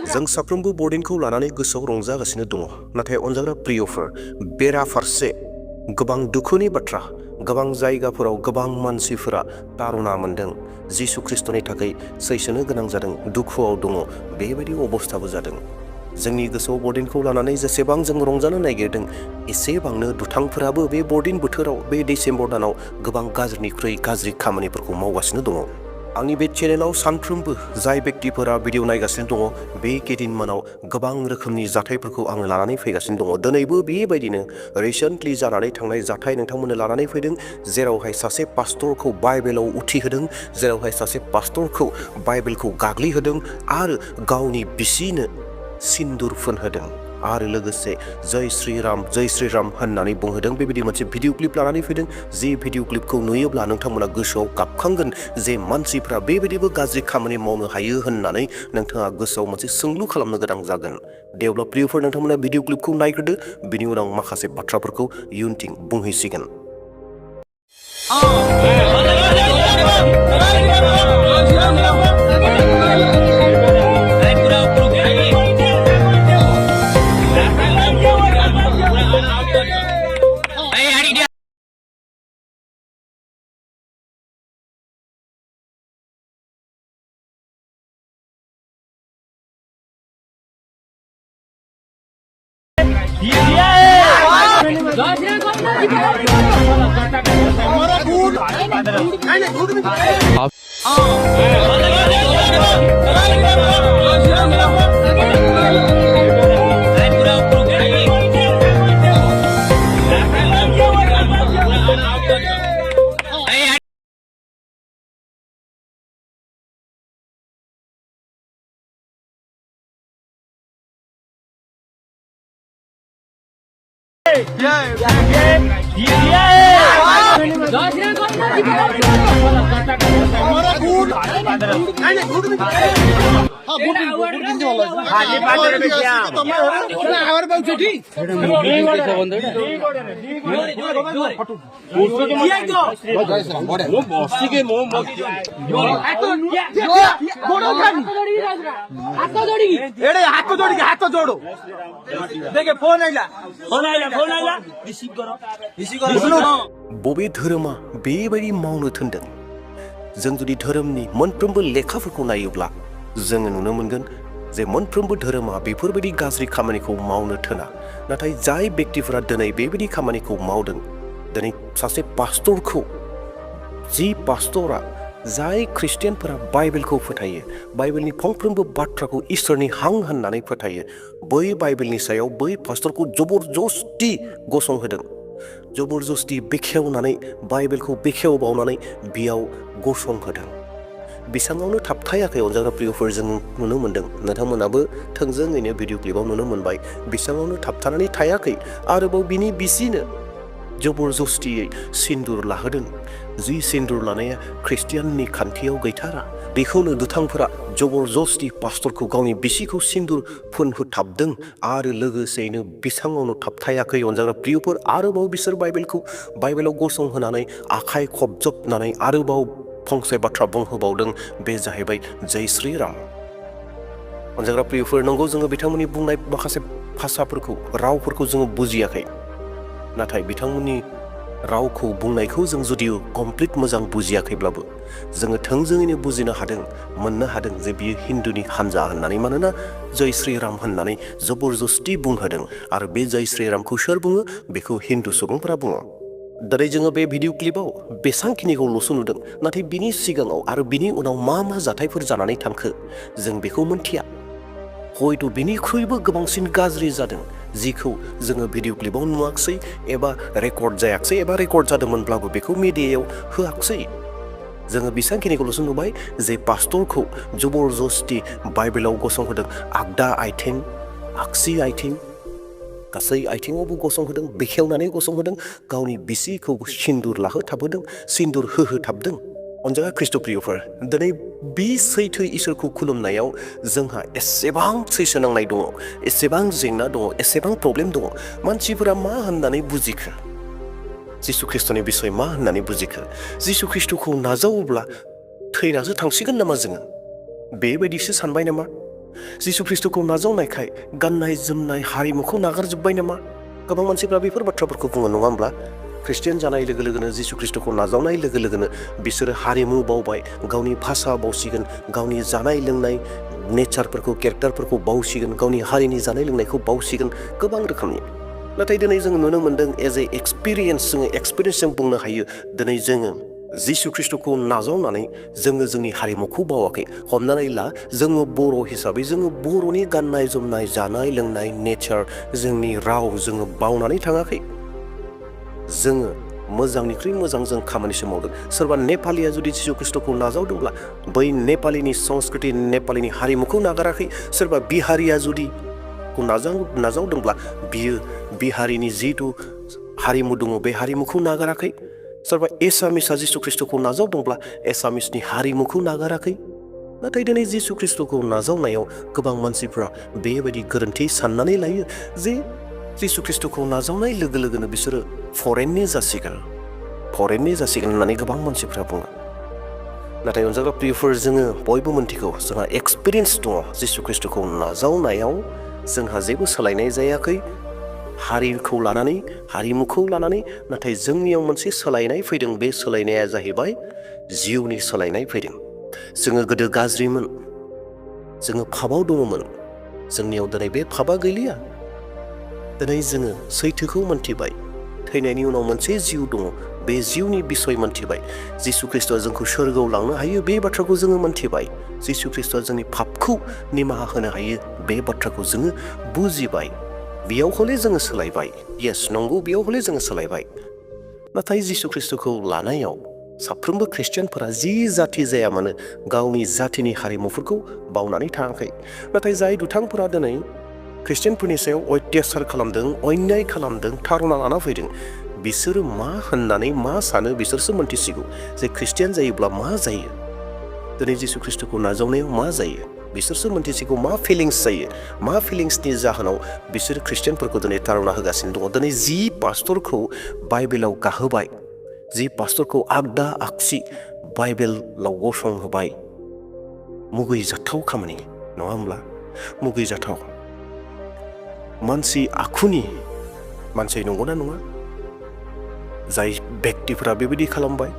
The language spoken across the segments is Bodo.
जों साफ्रोमबो बर्डिंखौ लानानै गोसोआव रंजागासिनो दङ नाथाय अनजाग्रा प्रियफोर बेराफारसे गोबां दुखुनि बाथ्रा गोबां जायगाफोराव गोबां मानसिफोरा तारुना मोनदों जिसु ख्रिस्टनि थाखाय सैसोनो गोनां जादों दुखुआव दङ बेबायदि अबस्थाबो जादों जोंनि गोसोआव बर्डिंखौ लानानै जेसेबां जों रंजानो नागिरदों एसेबांनो दुथांफोराबो बे बर्डिं बोथोराव बे डिसेम्बर दानाव गोबां गाज्रिनिख्रुइ गाज्रि खामानिफोरखौ मावगासिनो दङ आंनि बे चेनेलाव सानफ्रोमबो जाय व्यक्तिफोरा भिडिअ नायगासिनो दङ बे केदिनमानाव गोबां रोखोमनि जाथायफोरखौ आङो लानानै फैगासिनो दङ दिनैबो बेबायदिनो रिसेन्टलि जानानै थांनाय जाथाय नोंथांमोननो लानानै फैदों जेरावहाय सासे पास्टरखौ बाइबेलाव उथिहोदों जेरावहाय सासे पास्टरखौ बाइबेलखौ गाग्लिहोदों आरो गावनि बिसिनो सिन्दुर फोनहोदों आरो लोगोसे जय श्री राम होननानै बुंहोदों बेबायदि मोनसे भिडिअ क्लिप लानानै फैदों जे भिडिअ क्लिपखौ नुयोब्ला नोंथांमोना गोसोआव गाबखांगोन जे मानसिफ्रा बेबायदिबो गाज्रि खामानि मावनो हायो होननानै नोंथाङा गोसोआव मोनसे सोंलु खालामनो गोनां जागोन देवब्ला प्रियफोर नोंथांमोना भिडिअ क्लिपखौ नायग्रोदो बिनि उनाव माखासे बाथ्राफोरखौ इयुनथिं बुंहैसिगोन बबे धोरोमा बेबायदि मावनो थोनदों जों जुदि धोरोमनि मोनफ्रोमबो लेखाफोरखौ नायोब्ला जोङो नुनो मोनगोन जे मोनफ्रोमबो धोरोमा बेफोरबायदि गाज्रि खामानिखौ मावनो थोना नाथाय जाय व्यक्तिफोरा दिनै बेबायदि खामानिखौ मावदों दिनै सासे पास्टरखौ जि पास्टरा जाय ख्रिस्टियानफोरा बाइबेलखौ फोथायो बाइबेलनि फंफ्रोमबो बाथ्राखौ इसोरनि हां होननानै फोथायो बै बाइबेलनि सायाव बै पास्टरखौ जबरदस्ति गसंहोदों जबरदस्ति बेखेवनानै बाइबेलखौ बेखेवबावनानै बेयाव गसंहोदों बिसाङावनो थाबथायाखै अनजाग्रा प्रियफोर जों नुनो मोनदों नोंथांमोनाबो थोंजोङैनो भिडिअ क्लिपाव नुनो मोनबाय बिसाङावनो थाबथानानै थायाखै आरोबाव बिनि बिसिनो जबरदस्तियै सिन्दुर लाहोदों जि सिन्दुर लानाया ख्रिस्टियाननि खान्थियाव गैथारा बेखौनो दुथांफोरा जबरदस्ति पास्टरखौ गावनि बिसिखौ सिन्दुर फोनहोथाबदों आरो लोगोसेयैनो बिसाङावनो थाबथायाखै अनजाग्रा प्रियफोर आरोबाव बिसोर बाइबेलाव गसंहोनानै आखाइ खबजबनानै आरोबाव फंसे बाथ्रा बुंहोबावदों बे जाहैबाय जय श्री राम अनजाग्रा प्रियफोर नंगौ जोङो बिथांमोननि बुंनाय माखासे भाषाफोरखौ रावफोरखौ जोङो बुजियाखै नाथाय बिथांमोननि रावखौ बुंनायखौ जों जुदि कमप्लिट मोजां बुजियाखैब्लाबो जोङो थोंजोङैनो बुजिनो हादों मोननो हादों जे बियो हिन्दुनि हान्जा होननानै मानोना जय श्री राम होननानै जबरदस्ति बुंहोदों आरो बे जय श्री रामखौ सोर बुङो बेखौ हिन्दु सुबुंफोरा बुङो दिनै जोङो बे भिडिअ क्लिपाव बेसांखिनिखौल'सो नुदों नाथाय बिनि सिगाङाव आरो बिनि उनाव मा जाथायफोर जानानै थांखो जों बेखौ मोनथिया हयथ' बिनिख्रुइबो गोबांसिन गाज्रि जादों जिखौ जोङो भिडिअ क्लिपाव नुवाखसै एबा रेकर्ड जायाखसै एबा रेकर्ड जादोंमोनब्लाबो बेखौ मिडियायाव होआखसै जोङो बेसांखिनिखौल'सो नुबाय जे पास्टरखौ जबरदस्ति बाइबेलाव गसंहोदों आगदा आथिं आगसि आथिं गासै आथिङावबो गसंहोदों बेखेवनानै गसंहोदों गावनि बिसिखौ सिन्दुर लाहोथाबहोदों सिन्दुर होहोथाबदों अनजाग्रा ख्रिस्ट' प्रियफोर दिनै बे सैथो इसोरखौ खुलुमनायाव जोंहा एसेबां सैसो नांनाय दङ एसेबां जेंना दङ एसेबां प्रब्लेम दङ मानसिफोरा मा होननानै बुजिखो जिसु ख्रिस्ट'नि बिसय मा होननानै बुजिखो जिसु ख्रिस्ट'खौ नाजावोब्ला थैनासो थांसिगोन नामा जोङो बेबायदिसो सानबाय नामा जिसु ख्रिस्टखौ नाजावनायखाय गाननाय जोमनाय हारिमुखौ नागारजोब्बाय नामा गोबां मानसिफ्रा बेफोर बाथ्राफोरखौ बुङो नङा होमब्ला ख्रिस्टियान जानाय लोगो लोगोनो जिसु ख्रिस्टखौ नाजावनाय लोगो लोगोनो बिसोरो हारिमु बावबाय गावनि भाषा बावसिगोन गावनि जानाय लोंनाय नेचारफोरखौ केरेक्टारफोरखौ बावसिगोन गावनि हारिनि जानाय लोंनायखौ बावसिगोन गोबां रोखोमनि नाथाय दिनै जोङो नुनो मोन्दों एज ए एक्सपिरियेन्स जों बुंनो हायो दिनै जोङो जिसु ख्रिस्टखौ नाजावनानै जोङो जोंनि हारिमुखौ बावाखै हमनानै ला जोङो बर' हिसाबै जोङो बर'नि गाननाय जोमनाय जानाय लोंनाय नेचार जोंनि राव जोङो बावनानै थाङाखै जोङो मोजांनिख्रुइ मोजां जों खामानिसो मावदों सोरबा नेपालिया जुदि जिसु ख्रिस्टखौ नाजावदोंब्ला बै नेपालिनि संस्कृति नेपालिनि हारिमुखौ नागाराखै सोरबा बिहारिया जुदि नाजावदोंब्ला बियो बिहारिनि जिथु हारिमु दङ बे हारिमुखौ नागाराखै सोरबा एसामिसआ जिसु ख्रिस्टखौ नाजावदोंब्ला एसामिसनि हारिमुखौ नागाराखै नाथाय दिनै जिसु ख्रिस्टखौ नाजावनायाव गोबां मानसिफ्रा बेबायदि गोरोन्थि साननानै लायो जे जिसु ख्रिस्टखौ नाजावनाय लोगो लोगोनो बिसोरो फरेननि जासिगोन होननानै गोबां मानसिफ्रा बुङो नाथाय अनजाग्रा प्रियफोर जोङो बयबो मोनथिगौ जोंहा एक्सपिरियेन्स दङ जिसु ख्रिस्टखौ नाजावनायाव जोंहा जेबो सोलायनाय जायाखै हारिखौ लानानै हारिमुखौ लानानै नाथाय जोंनियाव मोनसे सोलायनाय फैदों बे सोलायनाया जाहैबाय जिउनि सोलायनाय फैदों जोङो गोदो गाज्रिमोन जोङो फाबाव दङमोन जोंनियाव दिनै बे फाबा गैलिया दिनै जोङो सैथोखौ मोनथिबाय थैनायनि उनाव मोनसे जिउ दङ बे जिउनि बिसय मोनथिबाय जिसु ख्रिस्टआ जोंखौ सोरगोआव लांनो हायो बे बाथ्राखौ जोङो मोनथिबाय जिसु ख्रिस्टआ जोंनि पापखौ निमाहा होनो हायो बे बाथ्राखौ जोङो बुजिबाय बेयाव हले जोङो सोलायबाय येस नंगौ बेयाव हले जोङो सोलायबाय नाथाय जिसु ख्रिस्टखौ लानायाव साफ्रोमबो ख्रिस्टियानफोरा जि जाथि जाया मानो गावनि जाथिनि हारिमुफोरखौ बावनानै थाङाखै नाथाय जाय दुथांफोरा दिनै ख्रिस्टियानफोरनि सायाव अत्याचार खालामदों अन्याय खालामदों थारना लाना फैदों बिसोरो मा होननानै मा सानो बिसोरसो मोनथिसिगौ जे ख्रिस्टियान जायोब्ला मा जायो दिनै जिसु ख्रिस्टखौ नाजावनायाव मा जायो बिसोरसो मोनथिसिगौ मा फिलिंस जायो मा फिलिंसनि जाहोनाव बिसोर ख्रिस्टियानफोरखौ दिनै तारना होगासिनो दङ दिनै जि पास्टरखौ बाइबेलाव गाहोबाय जि पास्टरखौ आगदा आगसि बाइबेलाव गसंहोबाय मुगैजाथाव खामानि नङा होमब्ला मुगैजाथाव मानसि आखुनि मानसि नंगौना नङा जाय व्यक्तिफोरा बेबायदि खालामबाय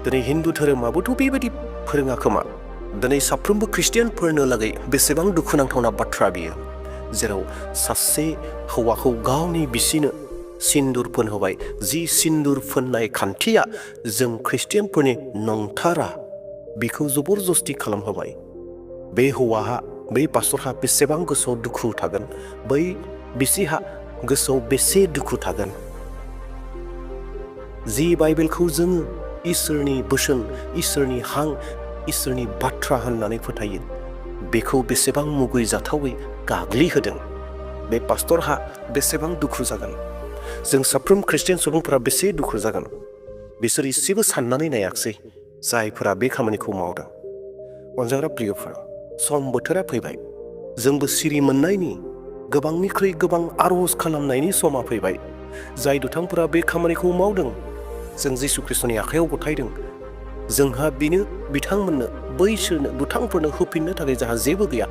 दिनै हिन्दु धोरोमाबोथ' बेबायदि फोरोङा खोमा दिनै साफ्रोमबो ख्रिस्टियानफोरनो लागै बेसेबां दुखुनांथावना बाथ्रा बियो जेराव सासे हौवाखौ गावनि बिसिनो सिन्दुर फोनहोबाय जि सिन्दुर फोननाय खान्थिया जों ख्रिस्टियानफोरनि नंथारा बिखौ जबरजस्ति खालामहोबाय बे हौवाहा बै पास्टरहा बेसेबां गोसोआव दुखु थागोन बै बिसिहा गोसोआव बेसे दुखु थागोन जि बाइबेलखौ जोङो इसोरनि बोसोन इसोरनि हां इसोरनि बाथ्रा होननानै फोथायो बेखौ बेसेबां मुगैजाथावै गाग्लिहोदों बे पास्टरहा बेसेबां दुखु जागोन जों साफ्रोम ख्रिस्टियान सुबुंफोरा बेसे दुखु जागोन बिसोर एसेबो साननानै नायाखसै जायफोरा बे खामानिखौ मावदों अनजाग्रा प्रियफोर सम बोथोरा फैबाय जोंबो सिरि मोननायनि गोबांनिख्रुइ गोबां आर'ज खालामनायनि समा फैबाय जाय दुथांफोरा बे खामानिखौ मावदों जों जिसु ख्रिस्टनि आखायाव गथायदों जोंहा बिनो बिथांमोननो बैसोरनो दुथांफोरनो होफिननो थाखाय जोंहा जेबो गैया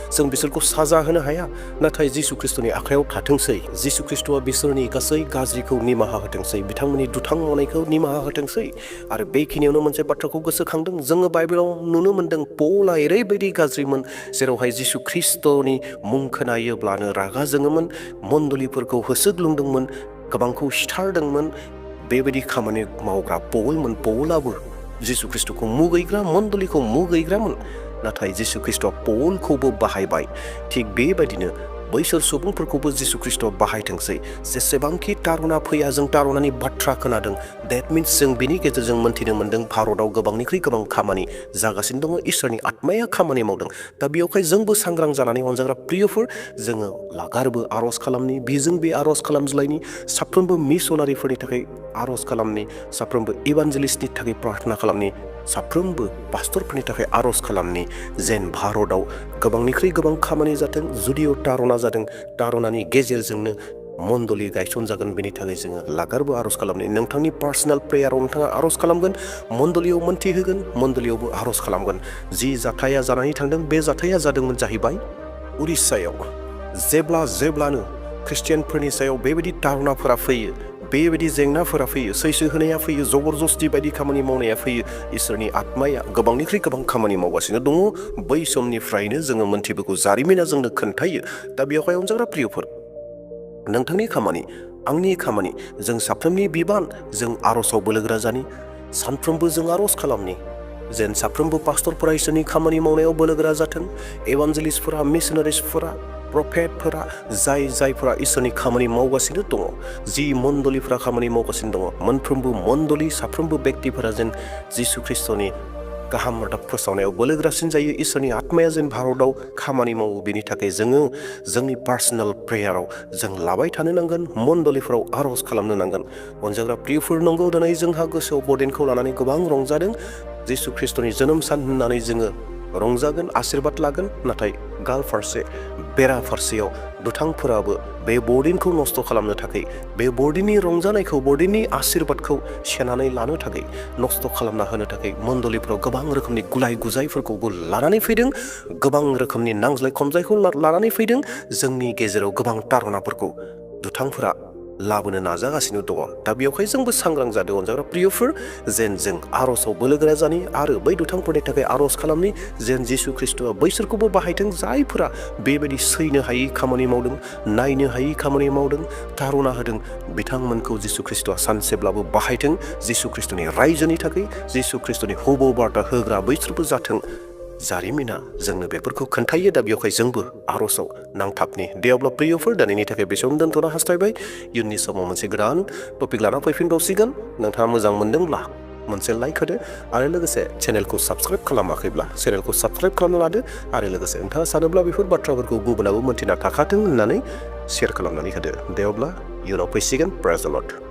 जों बिसोरखौ साजा होनो हाया नाथाय जिसु ख्रिस्टनि आखायाव थाथोंसै जिसु ख्रिस्टआ बिसोरनि गासै गाज्रिखौ निमाहा होथोंसै बिथांमोननि दुथां मावनायखौ निमाहा होथोंसै आरो बेखिनियावनो मोनसे बाथ्राखौ गोसोखांदों जोङो बाइबेलाव नुनो मोन्दों पौला ओरैबायदि गाज्रिमोन जेरावहाय जिसु ख्रिस्टनि मुं खोनायोब्लानो रागा जोङोमोन मण्डलिफोरखौ होसोग्लुंदोंमोन गोबांखौ सिथारदोंमोन बेबायदि खामानि मावग्रा पौलाबो जिसु ख्रिस्टखौ मुगैग्रा मण्डलिखौ मुगैग्रामोन नाथाय जिसु ख्रिस्टआ पौलखौबो बाहायबाय थिग बेबायदिनो बैसोर सुबुंफोरखौबो जिसु ख्रिस्टआ बाहायथोंसै जेसेबांखि तारना फैया जों तारनानि बाथ्रा खोनादों देट मिन्स जों बिनि गेजेरजों मोन्थिनो मोन्दों भारताव गोबांनिख्रुइ गोबां खामानि जागासिनो दङ इसोरनि आत्माया खामानि मावदों दा बेयावहाय जोंबो सांग्रां जानानै अनजाग्रा प्रियफोर जोङो लागारबो आर'ज खालामनि बेजों बे आर'ज खालामज्लायनि साफ्रोमबो मिसनारिफोरनि थाखाय आर'ज खालामनि साफ्रोमबो इभान्जेलिस्टनि थाखाय प्रार्थना खालामनि साफ्रोमबो पास्टरफोरनि थाखाय आर'ज खालामनि जेन भारताव गोबांनिख्रुइ गोबां खामानि जाथों जुदिअ तारना जादों तारनानि गेजेरजोंनो मण्डलि गायसनजागोन बेनि थाखाय जोङो लागारबो आर'ज खालामनाय नोंथांनि पार्सनेल प्रेयाराव नोंथाङा आर'ज खालामगोन मण्डलियाव मोन्थिहोगोन मण्डलियावबो आर'ज खालामगोन जि जाथाया जानानै थांदों बे जाथाया जादोंमोन जाहैबाय उरिस्सायाव जेब्लानो ख्रिस्टियानफोरनि सायाव बेबायदि दारनाफोरा फैयो बेबायदि जेंनाफोरा फैयो सैसो होनाया फैयो जबरदस्ति बायदि खामानि मावनाया फैयो इसोरनि आत्माया गोबांनिख्रुइ गोबां खामानि मावगासिनो दङ बै समनिफ्रायनो जोङो मोन्थिबोगौ जारिमिना जोंनो खोन्थायो दा बेवहाय अनजाग्रा प्रियफोर नोंथांनि खामानि आंनि खामानि जों साफ्रोमनि बिबान जों आर'जआव बोलोगोरा जानि सानफ्रोमबो जों आर'ज खालामनि जेन साफ्रोमबो पास्टरफोरा इसोरनि खामानि मावनायाव बोलोगोरा जाथों एभान्जेलिस्टफोरा मिशनारिसफोरा प्रफेटफोरा जायफोरा इसोरनि खामानि मावगासिनो दङ जि मण्डलिफोरा खामानि मावगासिनो दङ मोनफ्रोमबो मण्डलि साफ्रोमबो व्यक्तिफोरा जेन जिसु ख्रिस्टनि गाहाम रादाब फोसावनायाव बोलोगोरासिन जायो इसोरनि आत्माया जेन भारताव खामानि मावो बेनि थाखाय जोङो जोंनि पार्सनेल प्रेयाराव जों लाबाय थानो नांगोन मण्डलिफोराव आर'ज खालामनो नांगोन अनजाग्रा प्रियफोर नंगौ दिनै जोंहा गोसोआव बरदेनखौ लानानै गोबां रंजादों जिसु ख्रिस्टनि जोनोम सान होननानै जोङो रंजागोन आशीर्बाद लागोन नाथाय गाल फारसे बेरा फारसेयाव दुथांफोराबो बे बरदिनखौ नस्थ' खालामनो थाखाय बे बरदिननि रंजानायखौ बरदिननि आशीर्बादखौ सेनानै लानो थाखाय नस्थ' खालामना होनो थाखाय मण्डलिफोराव गोबां रोखोमनि गुलाय गुजायफोरखौबो लानानै फैदों गोबां रोखोमनि नांज्लाय खमज्लायखौ लानानै फैदों जोंनि गेजेराव गोबां तारनाफोरखौ दुथांफोरा लाबोनो नाजागासिनो दङ दा बेवहाय जोंबो सांग्रां जादों अनजाग्रा प्रियफोर जेन जों आर'जआव बोलोगोरा जानि आरो बै दुथांफोरनि थाखाय आर'ज खालामनि जेन जिसु ख्रिस्ट'आ बैसोरखौबो बाहायथों जायफोरा बेबायदि सैनो हायै खामानि मावदों नायनो हायै खामानि मावदों तारना होदों बिथांमोनखौ जिसु ख्रिस्ट'आ सानसेब्लाबो बाहायथों जिसु ख्रिस्ट'नि रायजोनि थाखाय जिसु ख्रिस्ट'नि हुबो बार्ता होग्रा बैसोरबो जाथों जारिमिना जोंनो बेफोरखौ खोन्थायो दा बेवहाय जोंबो आर'जआव नांथाबनि दे अब्ला प्रियफोर दिनैनि थाखाय बेसेबां दोनथ'नो हास्थायबाय इयुननि समाव मोनसे गोदान टपिक लाना फैफिनबावसिगोन नोंथाङा मोजां मोनदोंब्ला मोनसे लाइक होदो आरो लोगोसे चेनेलखौ साबस्क्राइब खालामाखैब्ला चेनेलखौ साबस्क्राइब खालामना लादो आरो लोगोसे नोंथाङा सानोब्ला बेफोर बाथ्राफोरखौ गुबुनाबो मोन्थिना थाखाथों होननानै शेयार खालामनानै होदो दे अब्ला इयुनाव फैसिगोन प्रेज द लर्ड